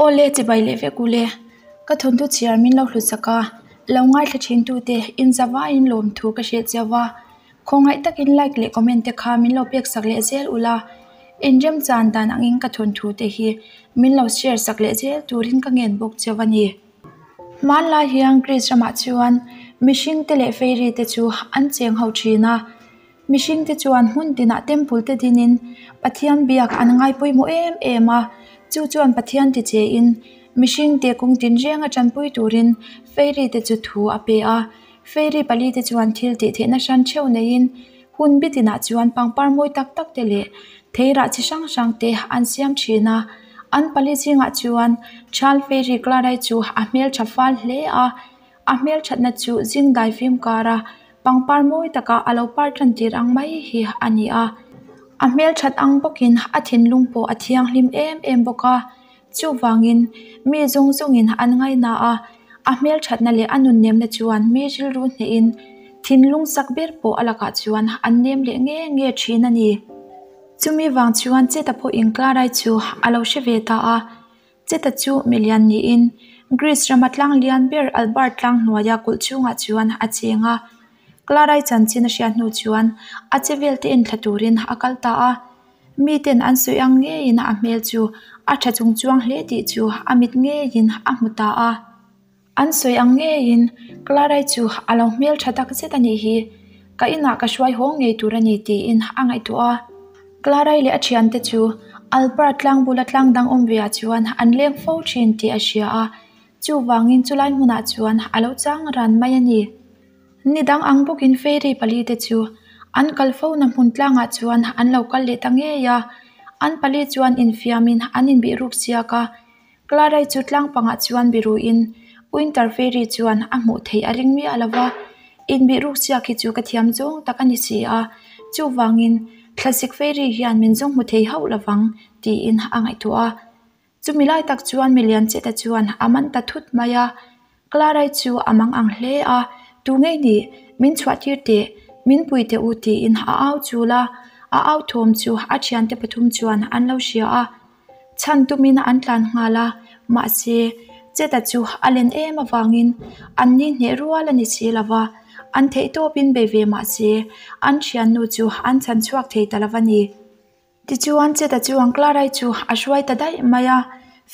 Awle chibai leh vek ule, ka thawnthu chhiar min lo hlutsak a, lo ngaithla thin tute in zavaiin lawmthu ka hrilh cheu a, khawngaih takin like leh comment te kha min lo pek sak leh zel ula, inremchan dan angin ka thawnthu te hi min lo share sak leh zel turin ka ngen bawk cheu a ni. Hmanlai hian Greece ramah chuan mihring te leh fairy te chu an cheng ho thin a. Mihringte chuan hmun tinah temple te dinin Pathian biak an ngai pawimawh em em a, chu chuan Pathian ti chein mihringte kawng tinrenga tanpui turin fairy te chu thu a pe a. Fairy pali te chuan thil tih theihna hran theuh neiin hun bi tinah chuan pangpar mawi tak tak te leh theirah chi hrang hrang te an siam thin a. An pali zingah chuan Chal Fairy Clara-i chu a hmeltha fal hle a. A hmelthatna chu zing daifim kara pangpar mawi taka a lo par tan tir ang mai hi a ni a. A hmelthat ang bawkin a thinlung pawh a thianghlim em em bawk a. Chuvangin mi zawng zawngin an ngaina a, a hmelthatna leh a nunnemna chuan mi rilru hnehin thinlung sak ber pawh a lakah chuan an nem leh nge nge thin a ni. Chumi vang chuan Cheta pawhin Clara-i chu a lo hre ve ta a. Cheta chu milian niin Greece rama tlang lian ber Albert tlang hnuaia kulh chhungah chuan a cheng a. Clara-i chanchin a hriat hnu chuan a che vel te enthla turin a kal ta a. Miten an sawi ang ngeiin a hmel chu a tha chung chuang hle tih chu a mit ngeiin a hmu ta a. An sawi ang ngeiin Clara-i chu a lo hmel tha tak zet a nih hi, ka inah ka hruai haw ngei tur a ni tiin a ngaihtuah a. Clara-i leh a thiante chu Albert tlang bula tlang dang awm veah chuan an leng fo thin tih a hria a, chuvangin chulai hmunah chuan a lo chang ran mai a ni. Ni dang ang bawkin fairy pali te chu an kal fo na hmun tlangah chuan an lo kal leh ta ngei a, an pali chuan infiamin an inbih ruk siak a. Clara-i chu tlang pangah chuan biruin Winter Fairy chuan a hmuh theih a ring miah lo va, Inbih ruk siak hi chu ka thiam zawng tak a ni si a, chuvangin Thlasik Fairy hian min zawng hmu thei hauh lo vang, tiin a ngaihtuah a. Chumi lai tak chuan milian cheta chuan a man ta thut mai a. Clara-i chu a mang ang hle a, Tu ngei nih, min chhuah tir teh, min pui teh u tiin a au chul a, a au thawm chu a thiante pathum chuan an lo hria a. Chhan tumin an tlan nghal a, mahse, Cheta chu a len em avangin an ni hneh rual a ni si lo va, an theihtawpin bei ve mahse, an thiannu chu an chhan chhuak thei ta lo va ni. Tichuan, Cheta chuan Clara-i chu a hruai ta daih mai a,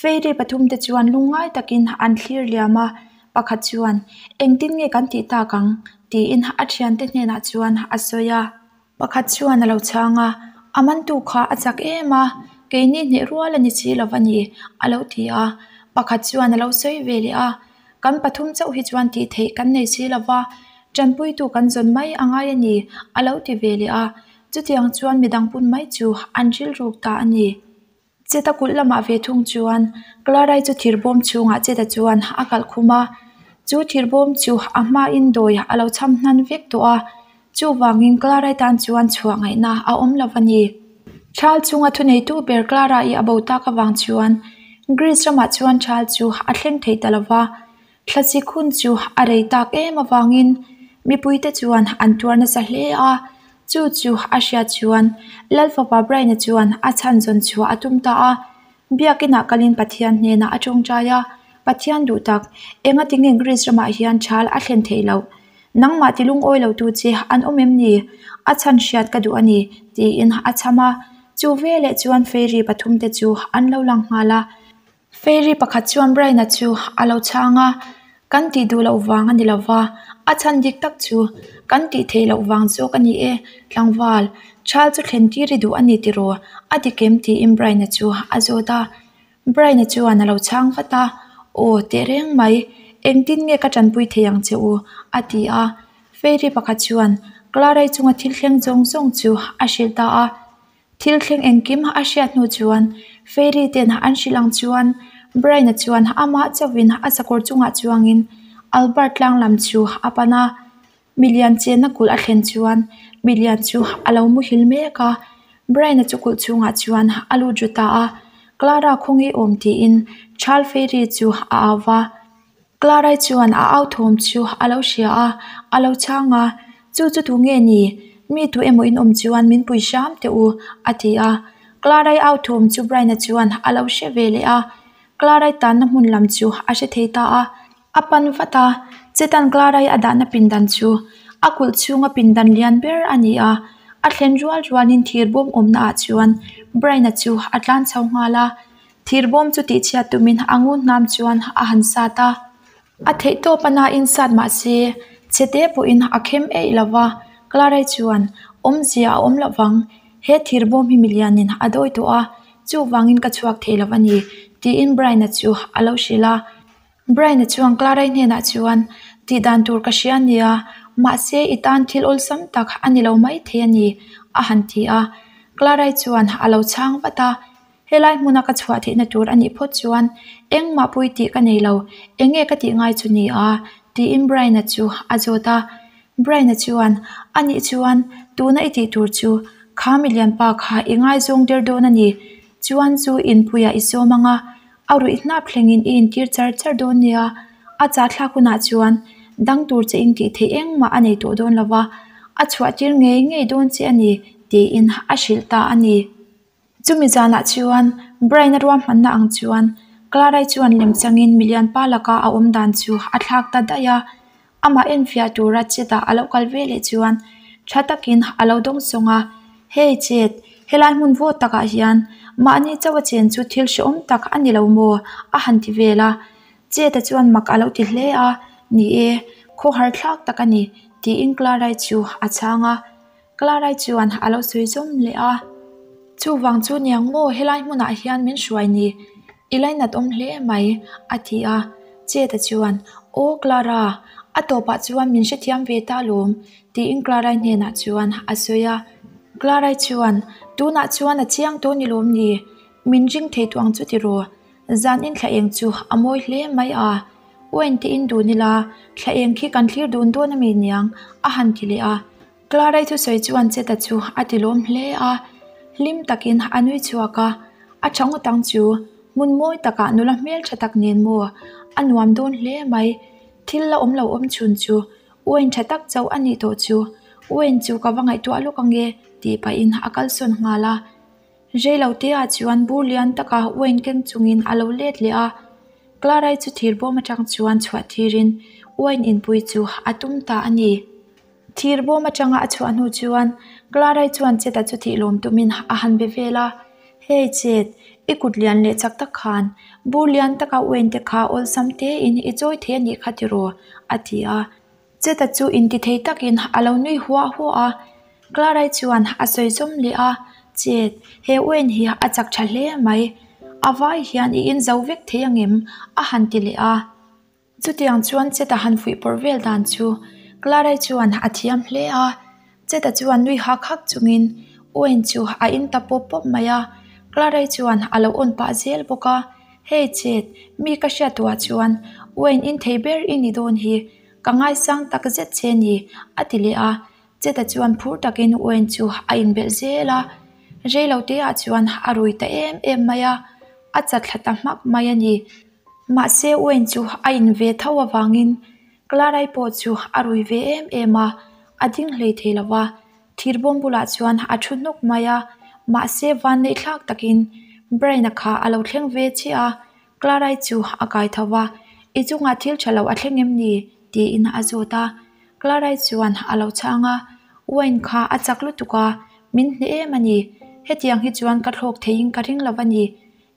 Fairy pathumte chuan lungngai takin an thlir liam a, pakhat chuan, Engtin nge kan tih tak ang? tiin a thiante hnenah chuan a sawi a. Pakhat chuan a lo chhang a, A mantu kha a chak em a, keini hneh rual a ni si lo va ni, a lo ti a. Pakhat chuan a lo sawi ve leh a, Kan pathum chauh hi chuan tih theih kan nei si lo va, tanpuitu kan zawn mai a ngai a ni, a lo ti ve leh a. Chutiang chuan midang pun mai chu an rilruk ta a ni. Cheta kulh lamah ve thung chuan Clara-i chu thirbawm chhungah Cheta chuan a kalh khum a. Chu thirbawm chu a hmain dawi a lo chham hnan vek tawh a, chuvangin Clara-i tan chuan chhuah ngaihna a awm lo a ni. Thal chunga thuneitu ber Clara-i a bo tak avang chuan Greece ramah chuan thal chu a thleng thei ta lo va, Thlasik hun chu a rei tak em avangin mipuite chuan an tuar nasa hle a, chu chu a hriat chuan Lalfapa Brian-a chuan a chhan zawn chhuah a tum ta a. Biakinah kalin Pathian hnenah a tawngtai a, Pathian duh tak, engati nge Greece ramah hian thal a thlen theih loh? Nangmah ti lungawi lo tu che an awm em ni? A chhan hriat ka duh a ni, tiin a chham a. Chu veleh chuan fairy pathumte chu an lo lang nghal a. Fairy pakhat chuan Brian-a chu a lo chhang a, Kan tih duh loh vang a ni lo va, a chhan dik tak chu kan tih theih loh vang zawk a ni e, tlangval, Chal chu thlen tir i duh a ni tiraw? A dik em? tiin Brian-a chu a zawt a. Brian-a chuan a lo chhang vat a, Aw, tehreng mai, engtin nge ka tanpui thei ang che u? a ti a. Fairy pakhat chuan Clara-i chunga thil thleng zawng zawng chu a hrilh ta a. Thil thleng engkim a hriat hnu chuan Fairy ten an hrilh ang chuan Brian-a chuan amah chauhin a sakawr chungah chuangin Albert tlang lam chu a pan a. Milian chenna kulh a thlen chuan milian chu a lo muhil mek a, Brian-a chu kulh chhungah chuan a lut ru ta a. Clara khawnge awm tiin Chal Fairy chu a au va. Clara-i chuan a au thawm chu a lo hria a, a lo chhang a, Chu chu tu nge ni? Mi tu emaw in awm chuan min pui hram teh u, a ti a. Clara-i au thawm chu Brian-a chuan a lo hre ve leh a. Clara-i tanna hmun lam chu a hre thei ta a. A pan vat a, Chetan Clara-i a dahna pindan chu a kulh chhunga pindan lian ber a ni a. A thlen rual rualin thir bawm awmna ah chuan Brian-a chu a tlan chho nghal a. Thir bawm chu tihchhiat tumin a ngun hnam chuan a han sat a. A theihtawp a nain sat mah se, chhete pawhin a khem eih lo va. Clara-i chuan, Awmzia a awm loh vang, he thir bawm hi milianin a dawi tawh a, chuvangin ka chhuak thei lo a ni, tiin Brian-a chu a lo hrilh a. Brian-a chuan Clara-i hnenah chuan, Tih dan tur ka hria nia, mahse i tan thil awlsam tak a ni lo maithei a ni, a han ti a. Clara-i chuan a lo chhang vat a. Helai hmuna ka chhuah theihna tur a nih phawt chuan engmah pui tih ka nei lo, enge ka tih ngai chu ni a? tiin Brian-a chu a zawt a. Brian-a chuan, A nih chuan tuna i tih tur chu kha milianpa kha i ngaizawng der dawn a ni, chuan chu inpuiah i sawm ang a, a ruih hnap thlengin i intir char char dawn nia, a chahthlak hunah chuan dang tur che in tih theih engmah a nei tawh dawn lo va, a chhuahtir ngei ngei dawn che a ni, tiin a hrilh ta a ni. Chumi zanah chuan Brian-a ruahmanna ang chuan Clara-i chuan lemchangin milianpa laka a awm dan chu a thlak ta daih a. Amah enfiah tura chetah a lo kal ve leh chuan tha takin a lo dawngsawng a, Hey Chet, helai hmun vawt takah hian mahni chauh a chen chu thil hrehawm tak a ni lo maw? a han ti vel a. Chet-a chuan mak a lo ti hle a, Ni e, khawhar thlak tak a ni, tiin Clara-i chu a chhang a. Clara chuan a lo sawi zawm leh a, Chuvang chu niang maw helai hmunah hian min hruai ni? I lainat awm hle mai, a ti a. Cheta chuan, Aw Clara, a tawpah chuan min hrethiam ve ta lawm, tiin Clara-i hnenah chuan a sawi a. Clara-i chuan, Tunah chuan a chiang tawh ni lawm ni? Min ring thei tawh ang chu tiraw? Zan in thla eng chu a mawi hle mai a, Wayne te in dun ila, thla eng khi kan thlir dun dawn ami niang a han ti leh a. Clara-i thusawi chuan Cheta chu a ti lawm hle a, hlim takin a nui chhuak a, a tha ngawt ang chu, hmun mawi takah nula hmeltha tak nen maw a nuam dawn hle mai, thil la awm lo awm chhun chu Wayne tha tak chauh a nih tawh chu, Wayne chu ka va ngaihtuah lawk ange tih pahin a kalsawn nghal a. Reilote-ah chuan bur lian taka wine keng chungin a lo let leh a, Clara-i chu thir bawm atang chuan chhuah thirin wine inpui chu a tum ta a ni. Thir bawm atanga a chhuah hnu chuan Clara-i chuan Chet-a chu thih lawm tumin a han be vel a, Hey Chet, i kut lian leh chak tak khan bur lian taka wine te kha awlsam tein i chawi thei a nih kha tiraw? a ti a. Cheta chu intithei takin a lo nui huah huah a, Clara-i chuan a sawi zawm leh a, Chet, he Wayne hi a chak tha hle mai, a vai hian i inzo vek thei angem? a han ti leh a. Chutiang chuan Cheta han fuih pawrh vel dan chu Clara-i chuan a thiam hle a, Cheta chuan nui hak hak chungin Wayne chu a in ta pawp pawp mai a, Clara-i chuan a lo awn pah zel bawk a, Hey Chet, mi ka hriat tuah chuan Wayne in thei ber i ni dawn hi, Ka ngaisang tak zet che ni, a ti leh a. Cheta chuan phur takin Wayne chu a inbelh zel a. Reiloteah chuan a rui ta em em mai a, a chatthla ta hmak mai a ni. Mahse Wayne chu a in ve tho avangin Clara-i pawh chu a rui ve em em a, a ding hlei thei lo va. Thirbawm bulah chuan a thu hnuk mai a, mahse vanneih thlak takin Brian-a kha a lo thleng ve chiah a. Clara-i chu a kai tho va, I chungah thil tha lo a thleng em ni? tiin a zawt a. Clara-i chuan a lo chhang a, Wine kha a chak lutuk a, min hneh em a ni. Hetiang hi chuan ka thlawk theiin ka ring lo a ni.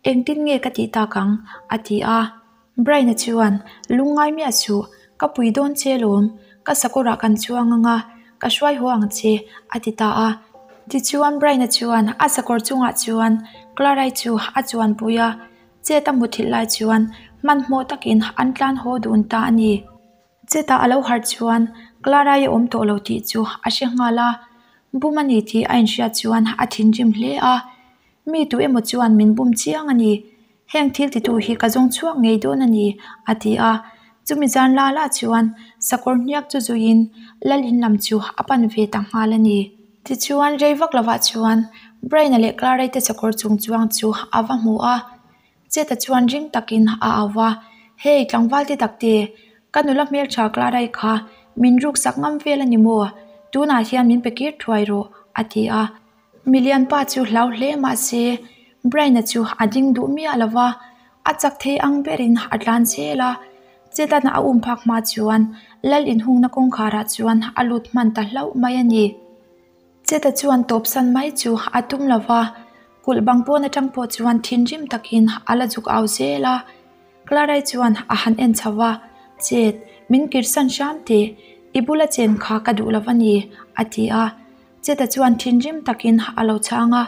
Engtin nge ka tih tak ang? a ti a. Brian-a chuan, Lungngai miah suh, ka pui dawn che lawm, ka sakawrah kan chuang ang a, ka hruai haw ang che, a ti ta a. Tichuan Brian-a chuan a sakawr chungah chuan Clara-i chu a chuanpui a. Chet a muthilh lai chuan hmanhmawh takin an tlan haw dun ta a ni. Chetah a lo harh chuan Clara-i a awm tawh lo tih chu a hre nghal a, bum a ni tih a inhriat chuan a thinrim hle a. Mi tu emaw chuan min bum chiang a ni, heng thil titu hi ka zawng chhuak ngei dawn a ni, a ti a. Chumi zan la la chuan sakawr hniak chu zuiin lal in lam chu a pan ve ta nghal a ni. Tichuan rei vak lovah chuan Brian-a leh Clara-i te sakawr chung chuang chu a va hmu a, Chet-a chuan ring takin a au va, Hey tlangval te takte, ka nula hmeltha Clara-i kha min ruksak ngam vel a ni maw? Tunah hian min pe kir thuai rawh, a ti a. Milian pa chu hlau hle mahse Brian-a chu a ding duh miah lo va. A chak thei ang berin a tlan zel a, Chetana a um phak hma chuan lal inhungna kawngkharah chuan a lut hman ta hlauh mai a ni. Cheta chuan tawpsan mai chu a tum lo va, kulh bang pawn atang pawh chuan thinrim takin a la zuk au zel a. Clara-i chuan a han en chho va, Chet, min kirsan hram teh, i bula chen kha ka duh lo va ni, a ti a. Cheta chuan thinrim takin a lo chhang a,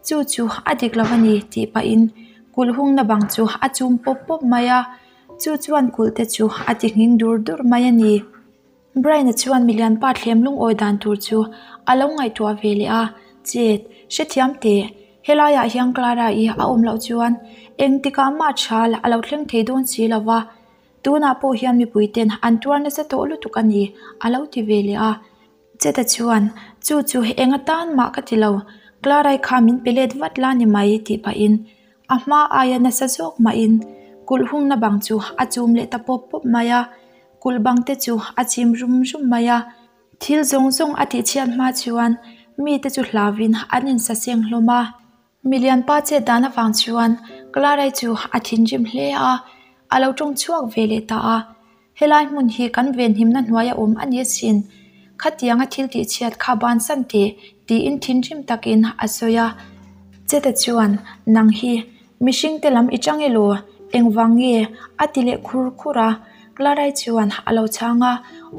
Chu chu a dik lo va ni, tih pahin kulh hungna bang chu a chum pawp pawp mai a, chu chuan kulh te chu a ti nghing dur dur mai a ni. Brian-a chuan milian pa thlem lungawi dan tur chu a lo ngaihtuah ve leh a, Chet, hrethiam teh, helaiah hian Clara-i a awm loh chuan engtikah mah thal a lo thleng thei dawn si lo va, tunah pawh hian mipuiten an tuar nasa tawh lutuk a ni, a lo ti ve leh a. Cheta chuan, Chu chu eng atan mah ka ti lo, Clara-i kha min pe let vat la ni mai, tih pahin a hma aia nasa zawk mahin kulh hungna bang chu a chum leh ta pawp pawp mai a. Kulh bang te chu a chim rum rum mai a, thil zawng zawng a tih chhiat hma chuan mite chu hlauvin an insaseng hlawm a. Milian pa chet dan avang chuan Clara-i chu a thinrim hle a, a lo tawng chhuak ve leh ta a. Helai hmun hi kan venhimna hnuaia awm a ni asin, khatianga thil tih chhiat kha bansan teh tiin thinrim takin a sawi a. Cheta chuan, Nang hi Mihring te lam i chang elaw? Engvang nge? A ti leh khur khur a. Clara-i chuan a lo chhang a,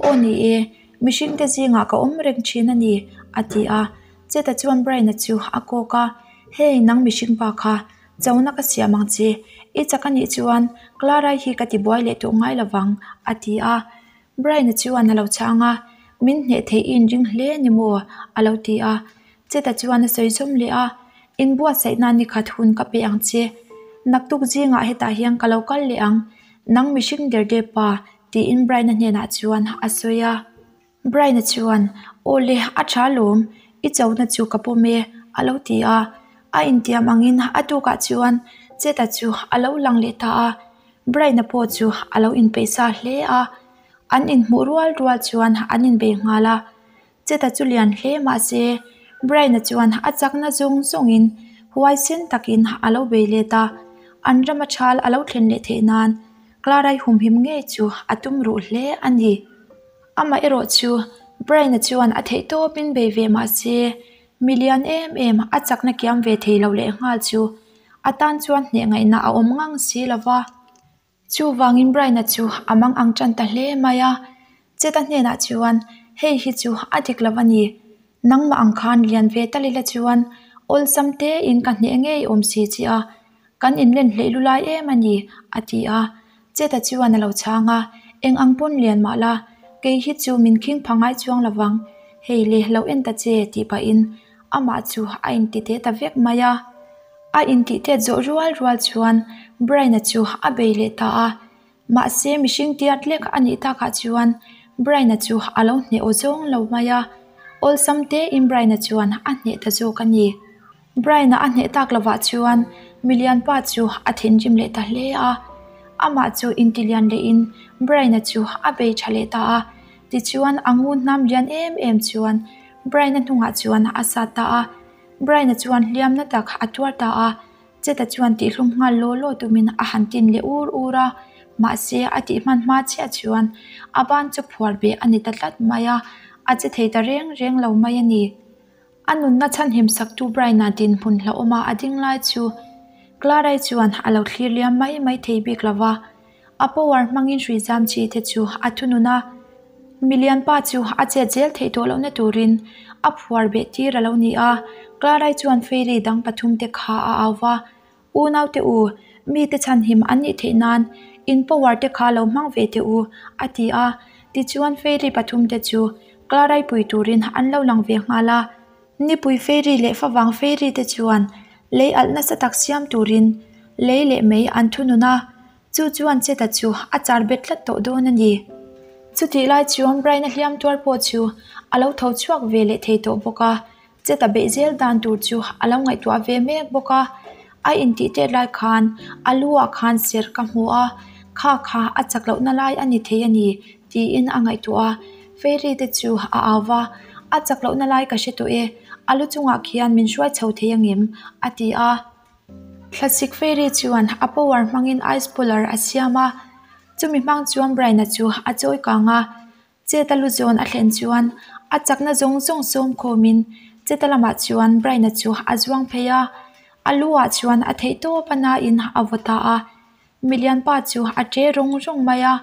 Aw ni e, mihring te zingah ka awm reng thin a ni, a ti a. Cheta chuan Brian-a chu a kawk a, Hey, nang mihring pa kha, chona ka siam ang che. I chak a nih chuan Clara-i hi ka ti buai leh tawh ngai lovang, a ti a. Brian-a chuan a lo chhang a, Min hneh theih i inring hle a ni maw? a lo ti a. Cheta chuan a sawi zawm leh a, Inbuatsaih nan nikhat hun ka pe ang che. Naktuk zingah hetah hian ka lo kal leh ang, nang mihring der der pa, tiin Brian-a hnenah chuan a sawi a. Brian-a chuan, Aw le, a tha lawm, i chona chu ka pawm e, a lo ti a. A intiam angin a tukah chuan Cheta chu a lo lang leh ta a. Brian-a pawh chu a lo inpeih sa hle a, an inhmuh rual rual chuan an inbei nghal a. Cheta chu lian hle mah se, Brian-a chuan a chakna zawng zawngin huaisen takin a lo bei let a, an rama thal a lo thlen leh theih nan Clara-i humhim ngei chu a tum ruh hle a ni. Amaherawh chu Brian-a chuan a theih tawpin bei ve mah se, Mi lian em em, a chakna kiam ve thei lo leh nghal chu a tan chuan hneh ngaihna a awm ngang si lo va. Chuvangin Brian-a chu a mang ang tan ta hle mai a. Cheta hnenah chuan, Hei hi chu a dik lo a ni. Nangmah ang khan lian ve tal ila chuan awlsam tein ka hneh ngei awm si che a. Kan inlen hleih lu lai em a ni, a ti a. Cheta chuan a lo chhang a, Eng ang pawn lian mah la, kei hi chu min khing pha ngai chuang lo vang. Hei le, lo en ta che, tih pahin amah chu a inti teh ta vek mai a. A intih tet zawh rual rual chuan Brian-a chu a bei leh ta a. Mahse, mihring tiat lek a nih takah chuan Brian-a chu a lo hneh aw zawng lo mai a. Awlsam tein Brian-a chuan a hneh ta zawk a ni. Brian-a a hneh tak lovah chuan milian pa chu a thinrim leh ta hle a. Amah chu intilian lehin Brian-a chu a bei tha leh ta a. Tichuan a ngun hnam lian em em chuan Brian-a hnungah chuan a sat ta a. Brian-a chuan hliamna tak a tuar ta a. Cheta chuan tihhlum nghal law law tumin a han tin leh ur ur a. Mahse a tih hman hma chiah chuan a ban chu phuar beh a ni ta tlat mai a, a che thei ta reng reng lo mai a ni. A nunna chhanhim saktu Brian-a dinhmun hlauhawma a ding lai chu Clara-i chuan a lo thlir liam mai mai thei bik lo va. A power hmangin hrui zam chi te chu a thunun a, milian pa chu a chet zel theih tawh lohna turin a phuar beh tir a lo ni a. Clara-i chuan fairy dang pathum te kha a au va, Unaute u, mite chhanhim an nih theih nan in power te kha lo hmang ve teh u, a ti a. Tichuan fairy pathum te chu Clara-i pui turin an lo lang ve nghal a. Nipui fairy leh favang fairy te chuan lei alh nasa tak siam turin lei leh mei an thunun a, chu chuan Cheta chu a char bet tlat tawh dawn a ni. Chutih lai chuan Brian-a hliam tuar pawh chu a lo tho chhuak ve leh thei tawh bawk a, Cheta beih zel dan tur chu a lo ngaihtuah ve mek bawk a, a intih tet lai khan a lu ah khan ser ka hmu a, kha kha a chak lohna lai a ni thei a ni tiin a ngaihtuah a, Fairy te chu a au va, a chak lohna lai ka hre tawh e, a lu chungah khian min hruai chho thei angem? a ti a. Thlasik fairy chuan a power hmangin ice polar a siam a, chumi hmang chuan Brian-a chu a chawi kang a. Chet-a lu zawn a thlen chuan a chakna zawng zawng sawm khawmin Chet-a lamah chuan Brian-a chu a zuang phei a, a lu ah chuan a theih tawp a nain a vaw ta a. Milian pa chu a ṭe rawng rawng mai a,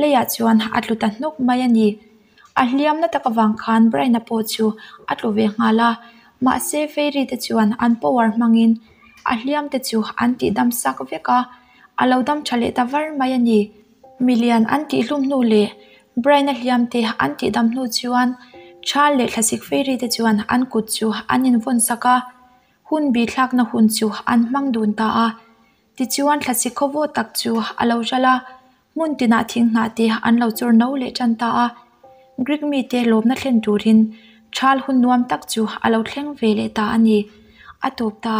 leiah chuan a tlu ta hnawk mai a ni. A hliam na tak avang khan Brian-a pawh chu a tlu ve nghal a, mahse fairy te chuan an power hmangin a hliam te chu an tih dam sak vek a, a lo dam tha leh ta var mai a ni. Milian an tih hlum hnu leh Brian-a hliam te an tih dam hnu chuan Thal leh Thlasik fairy te chuan an kut chu an invawn sak a, hun bi thlakna hun chu an hmang dun ta a. Tichuan thlasik khaw vaw tak chu a lo ral a, hmun tinah thing hnah te an lo chawr no leh tan ta a. Greek mite lawmna thlen turin thal hun nuam tak chu a lo thleng ve leh ta a ni. A tawp ta.